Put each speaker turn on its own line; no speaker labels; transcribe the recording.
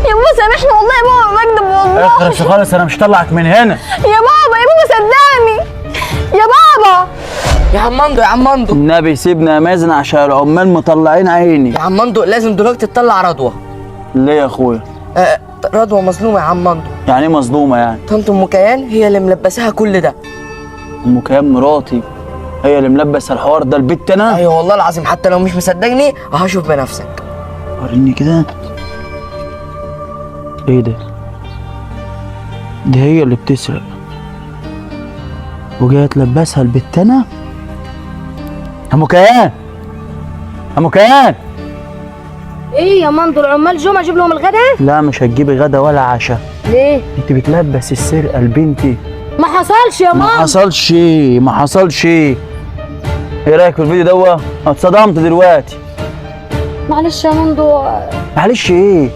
يا بابا سامحني والله يا بابا ما بكدب والله.
اخرس خالص، انا مش طلعك من هنا.
يا بابا يا بابا صدقني يا بابا.
يا عم مندو، يا عم مندو،
النبي سيبنا يا مازن عشان العمال مطلعين عيني.
يا عم مندو لازم دلوقتي تطلع رضوى.
ليه يا اخويا؟
رضوى مظلومة يا عم مندو.
يعني ايه مظلومة يعني؟
طنط ام كيان هي اللي ملبساها كل ده.
ام كيان مراتي هي اللي ملبسه الحوار ده البت انا؟
ايوه والله العظيم، حتى لو مش مصدقني هشوف بنفسك.
وريني كده. ايه ده؟ دي هي اللي بتسرق وجاية تلبسها البت انا؟ ام كيان، ام كيان.
ايه يا مندو، العمال جم اجيب لهم الغدا؟
لا مش هتجيبي غدا ولا عشاء.
ليه؟
انت بتلبس السرقة لبنتي.
ما حصلش يا
ما
مندو.
حصلش، ما حصلش. ايه رايك في الفيديو دوت؟ انا اتصدمت دلوقتي.
معلش يا مندو.
معلش ايه؟